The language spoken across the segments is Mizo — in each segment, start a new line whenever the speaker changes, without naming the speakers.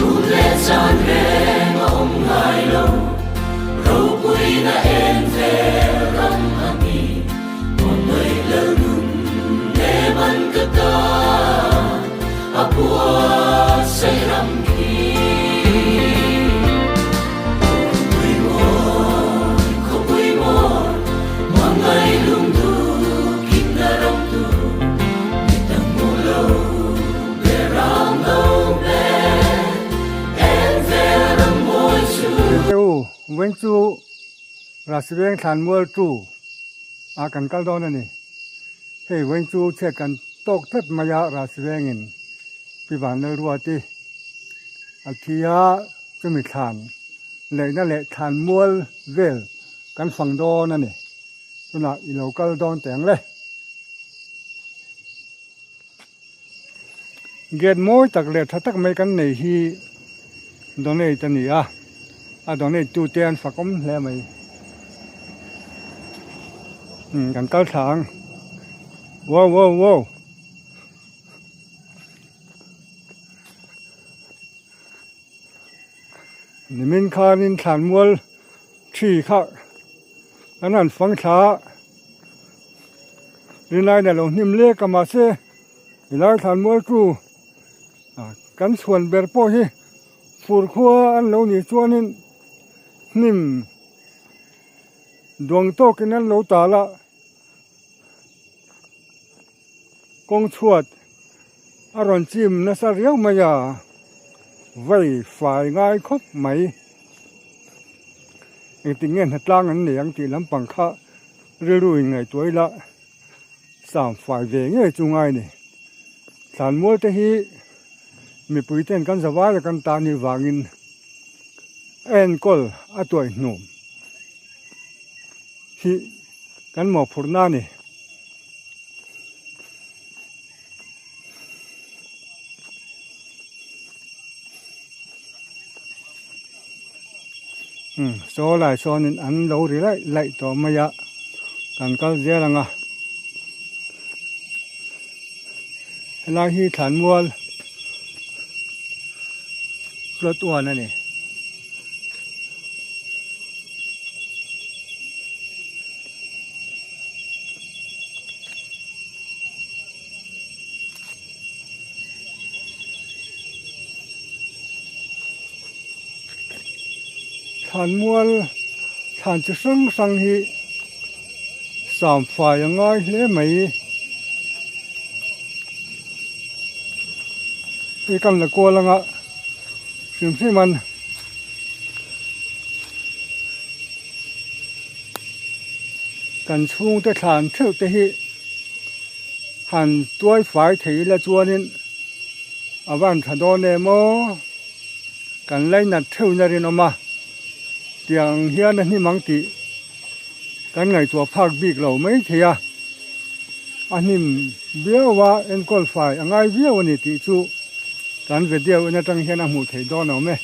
Chhun leh zan reng a awm ngai lo, ropuina en vel ram a ni. Hmangaih lo nun nem an ka ta, a buatsaih ram khi. Khawpui mawi, khawpui mawi, hmangaih lungduh kimna ram tur, mi tam hmu lo.
Teu veng chu Rasiveng thlanmual tu ah kan kal dawn a ni. Hei veng chu chhiat kan tawk tlat mai a Rasivengin Pi Vanlalruati a thi a, chumi thlan leihna leh thlanmual vel kan fang dawn a ni. Tunah i lo kal dawn teh ang le. Gate mawi tak leh tha tak mai kan nei hi donate a ni a, a donate tu te an fakawm hle mai. Umm kan kal thla ang wow wow wow. Nimin khanin thlanmual thi kha an han fang thla a, rinlain a lo hnim lek a mahse helai thlanmual chu kan chhuan ber pawh hi fur khua an lo nih chuanin hnim duang tawkin an lo tal a. Kawng chhuat a rawn chim nasa riau mai a, vei fai ngai khawp mai. Engtik nge hnatlang an nei ang tih lampang kha rilru in ngaihtuah ila sam fai ve ngei chu ngai ni. Thlanmual te hi mipui ten kan zavai a kan tan hi vangin a enkawl a tuaihnum hi kan mawhphurhna a ni. Umm saw lai sawnin an lo ri laih laih tawh mai a kan kal zel ang a helai hi thlanmual plot one a ni. Thlanmual thlan chi hrang hrang hi samfai a ngai hle mai. Hei kan la kual anga hrim hrim an. Kan chhungte thlan theuh te hi han tuai fai thei ila chuanin a van tha dawn em aw kan lainat theuhna rinawm a tiang ang hian a hnim ang tih kan ngaihtuah phak bik lo mai thei a a hnim viau a enkawl fai a ngai viau a ni tih chu kan video en atang hian a hmuh theih dawn awm e.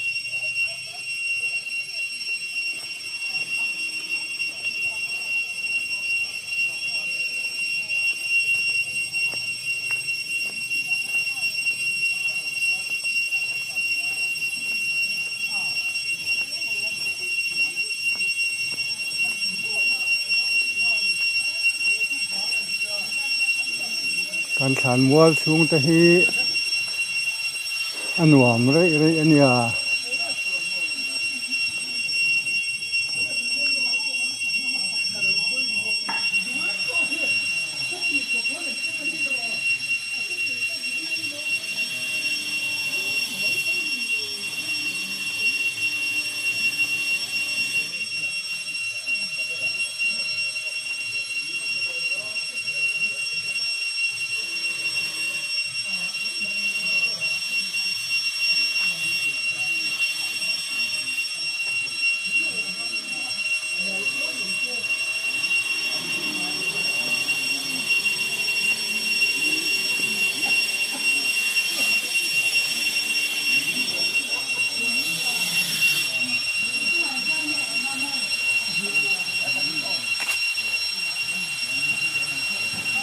Kan thlan mual chhung te hi a nuam reih reih a nia.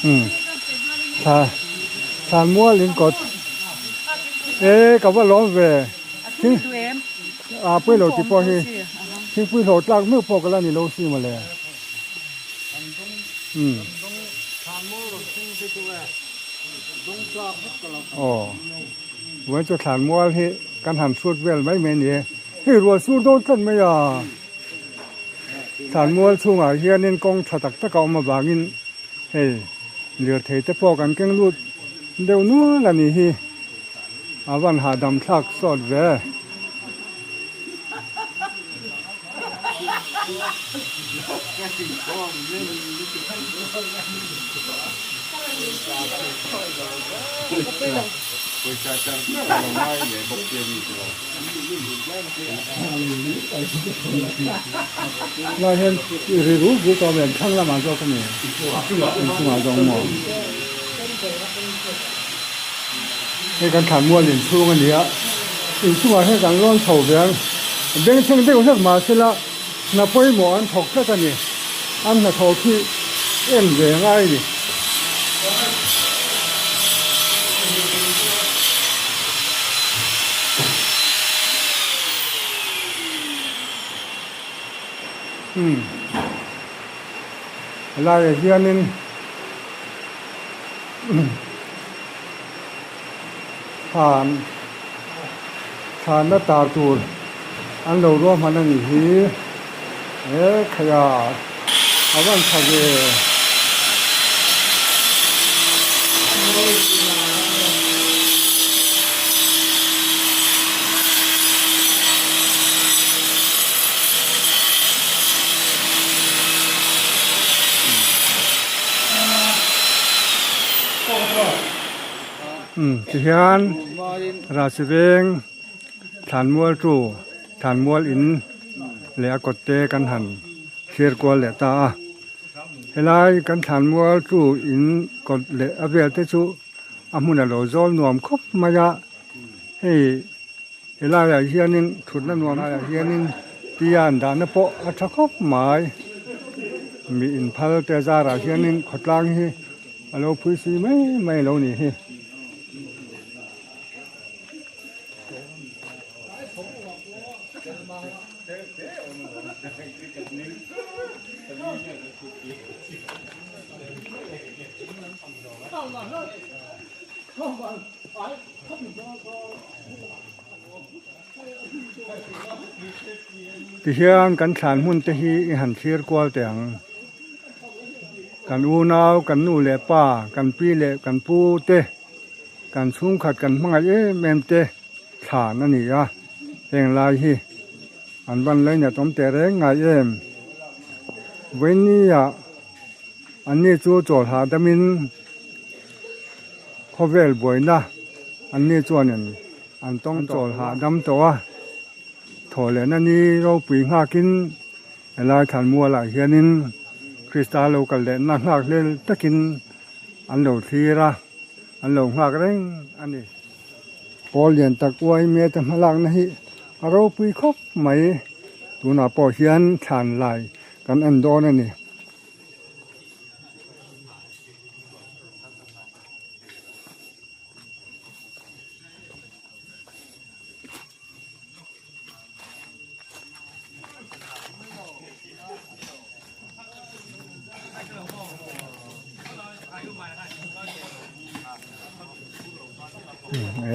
Umm thla thlanmual in kawt e ka va lawm ve. Thing a pawi lo tih pawh hi thingpui hlawh tlak meuh pawh ka la ni lo si mawle. Umm. Aw vawiin chu thlanmual hi kan han hrut vel mai mai a ni e. Hei rual sur dawn tlat mai a. Thlanmual chhungah hianin kawng tha tak tak a awm avangin hei lirthei te pawh kan keng lut deuh nual a nih hi a van hahdam thlak sawt ve. Lai hian ri ruk ruk a awm em thlang lamah zawk a ni inchungah zawk maw hei kan thlan mual inchhung a ni a inchungah hian kan lawn chho ve ang bengchheng deuh hlek mahsela hna pawimawh an thawk tlat a ni an hnathawh khi en ve ngai a ni. Umm helaiah hianin thlan thlanna tar tur an lo ruahman a nih hi he khaia a van tha ve. Umm tihian Rasi veng thlanmual chu thlanmual in leh a kawt te kan han thlir kual leh ta a helai kan thlanmual chu in kawt leh a vel te chu a hmun a lo zawl nuam khawp mai a hei Helaiah hianin thutna nuam laiah hianin tia an dahna pawh a tha khawp mai. Mi inphal te zarah hianin khawtlang hi a lo phui si mai mai lo nih hi. Tihian kan thlan hmun te hi i han thlir kual teh ang. Kan unau, kan nu leh pa, kan pi leh kan pu te, kan chhungkhat kan hmangaih em em te thlan a ni a, heng lai hi an van lainat awm teh reng ngai em. Vawinia Anni chu chawl hahdamin khawvel buaina anni chuanin an tawng chawl hahdam tawh a, thaw lehna ni ropui nghakin helai thlanmualah hianin Krista lo kal lehna nghak hlel takin an lo thlir a, an lo nghak reng a ni. Pawl lian tak uai mete hmalakna hi a ropui khawp mai, tunah pawh hian thlan lai kan en dawn a ni.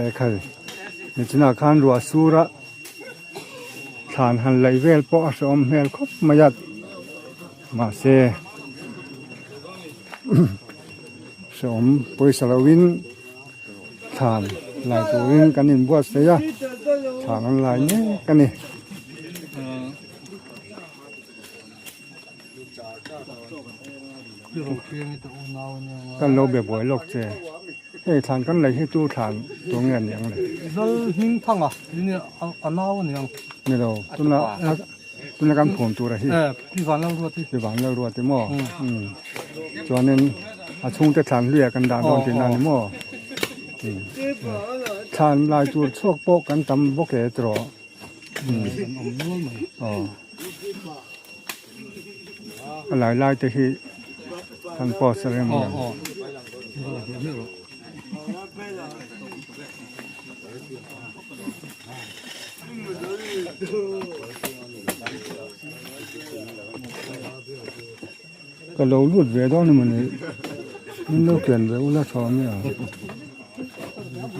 Ekhai nichinah khan ruah sur a thlan han laih vel pawh a hrehawm hmel khawp mai a mahse hrehawm pawisa loin thlan lai turin kan inbuatsaih a thlan an lai mek a ni. Kan lo be buai lawk che hei thlan kan lei hi tu thlan tur nge ani ang le.
Lal hming thang a ni a nau ani ang.
Ni lo tuna tuna kan phum tur a hi.
Eh pi van lal ruat hi.
Pi van lal ruat hi maw um chuanin a chhungte thlan hluia kan dah dawn tihna ani maw thlan lai tur chhuak pawh kan tam bawk e tiraw. A lai lai te hi kan post a rem ang. Ka lo lut ve dawn emaw ni min lo kian ve ula thaw ang nia.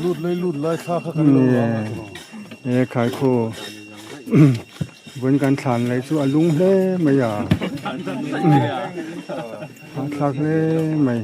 Lut lai lut lai thla kha kan lo ang a thaw.
E khai khaw vawiin kan thlan lai chu a lung hle mai a. A thlak hle mai.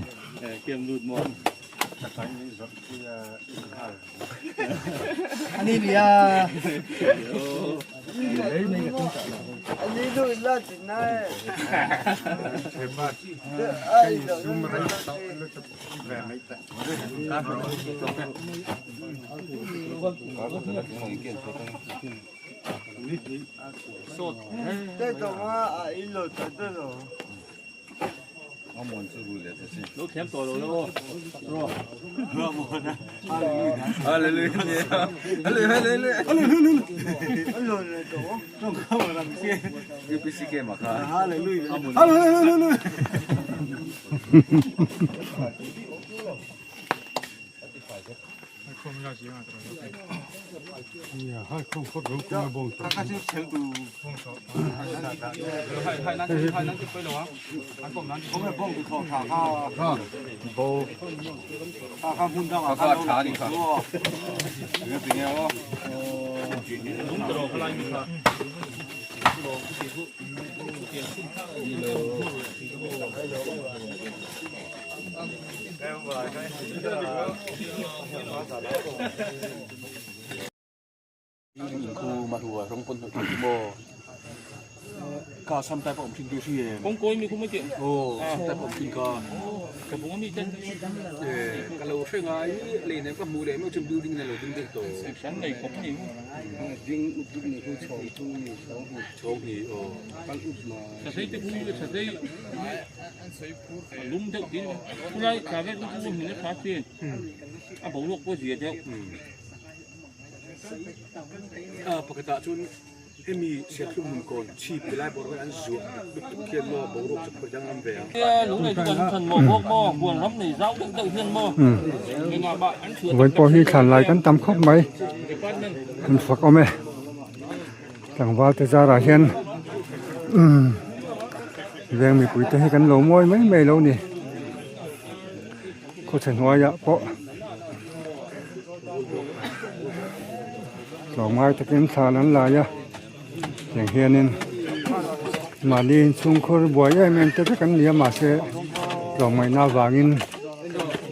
Vawiin pawh hi thlan lai kan tam khawp mai an fak awm e tlangval te zarah hian umm veng mipui te hi kan lo mawi mai mai lo ni khawchhe hnuaiah pawh tlawmngai takin thlan an lai a tiang hianin mahni inchhungkhur buai em em te vek an ni a mahse tlawmngaihna avangin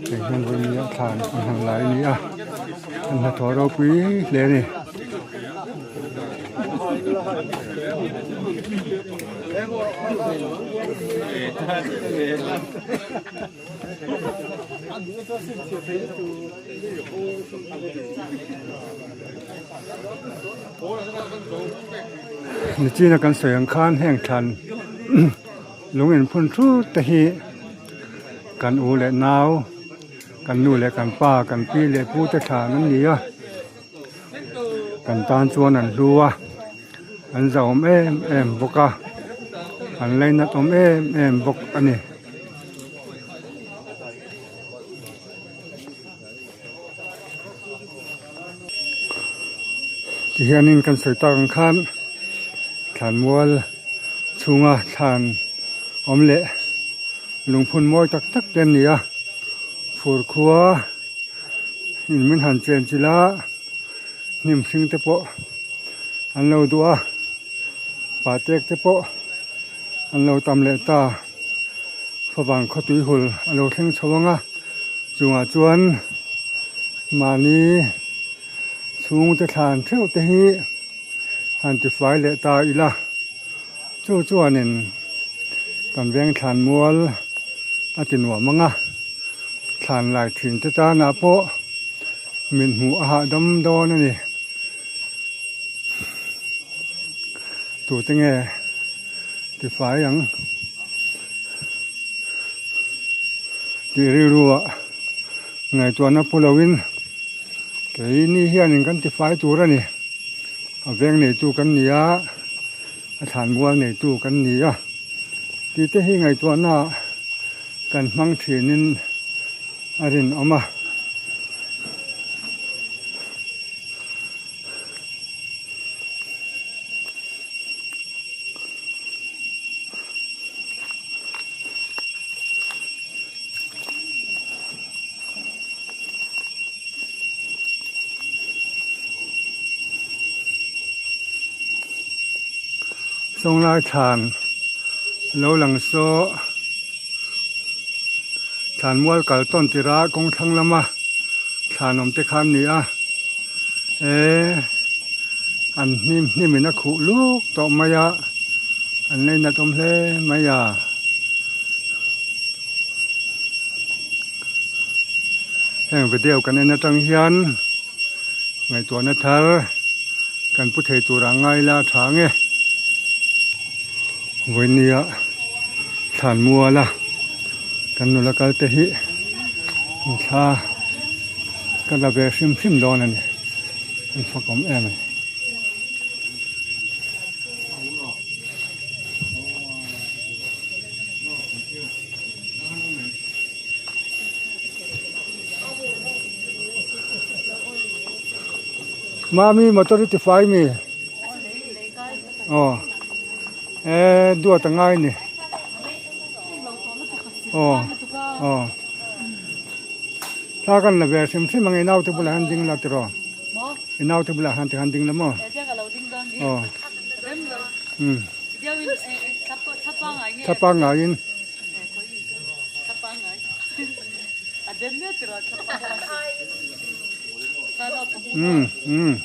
tiang hian vawiin thlan an han lai a ni a an hnathawh ropui hle a ni. Nichina kan sawi ang khan heng thlan lung inphun thut te hi kan u leh nau kan nu leh kan pa kan pi leh pu te thlan an ni a kan tan chuan an hlu a an zahawm em em bawk a an lainat awm em em bawk a ni. Tihianin kan sawi tak ang khan thlanmual chhunga thlan awm leh lungphun mawi tak tak te an ni a fur khua in min han chen chilh a hnim hring te pawh an lo duh a patek te pawh an lo tam leh ta favang khawtui hul a lo thleng chho ang a chungah chuan mahni chhungte thlan theuh te hi han tifai leh ta ila chu chuanin kan veng thlan mual a ti nuam ang a thlan lai thin te tanah pawh min hmuh a hahdam dawn a ni tute nge tifai ang tih rilru ah ngaihtuahna pu loin keini hianin kan tifai tur a ni a veng neitu kan ni a a thlanmual neitu kan ni a tih te hi ngaihtuahna ah kan hmang thinin a rinawm a. Sawnglai thlan lo lang saw thlan mual kal tawn tirh a kawng thlang lama thlan awm te kha an ni a eh an hnim hnim in a khuh luk tawh mai a an leinat awm hle mai a. Heng video kan en atang hian ngaihtuahna thar kan pu thei tur ang ngai la tha nge vawinia thlan muala kan nula kal te hi thla ka la ve hrim hrim dawn a ni an fakawm em a ni. Mami motor i tifai mi aw e duat a ngai ni aw aw thla kan la ve hrim hrim ang i naute bulah hian ding la tiraw i naute bulah hian tikhan ding la maw aw umm. Thla pangaiin. Umm umm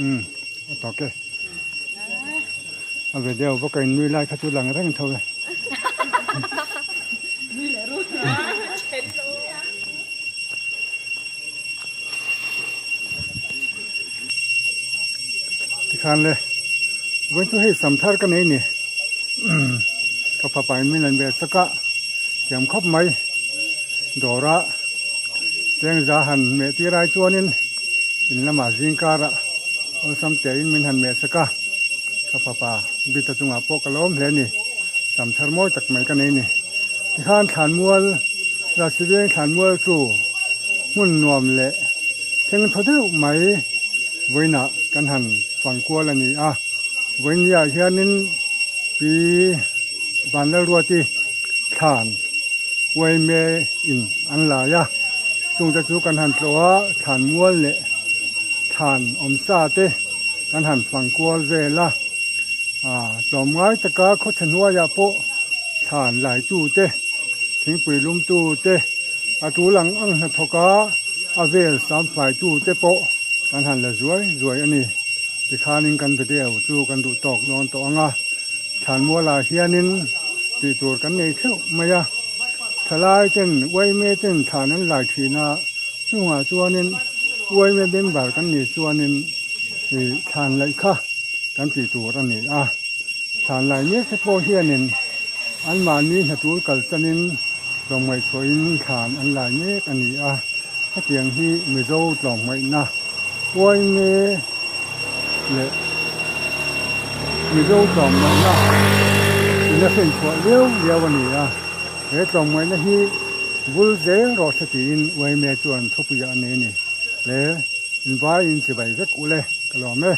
umm a tawk e a video bawk a in nui lai kha chu lang reng tho e. Tikhan le vawiin chu hei sam thar ka nei ni ka fapa in min an ve sak a thiam khawp mai dawr a chengza han meh tir ai chuanin in lamah zing karah awlsam te in min han meh sak a ka fapa bita chungah pawh ka lawm hle a ni sam thar mawi tak mai ka nei ni tikhan thlanmual Rasi veng thlanmual chu hmun nuam leh thleng thaw deuh mai vawiinah kan han fang kual a ni a, vawiinniah hianin pi Vanlalruati thlan uaime in an lai a, chungte chu kan han tlawh a, thlanmual leh thlan awmsa te kan han fang kual vel a, ah tlawmngai taka khawchhe hnuaiah pawh thlan laitu te thingpui lumtu te a tul ang ang hnathawk a a vel sam faitu te pawh kan han la zuai zuai a ni tikhanin kan video chu kan duh tawk dawn tawh ang a thlanmualah hianin tih tur kan nei theuh mai a thalai ten uaime ten thlan an lai thin a chungah chuanin uaime member kan nih chuanin ih thlan laih kha kan tih tur a ni a. Thlan lai mek te pawh hianin anmahni hnatul kal chanin tlawmngaihchhuahin thlan an lai mek a ni a, hetiang hi Mizo tlawmngaihna uaime leh Mizo tlawmngaihna in a hrinchhuah liau liau a ni a, he tlawmngaihna hi vul zel rawh se tiin uaime chuan thupuiah a nei a ni. Le, invaiin chibai vek ule ka lawm e.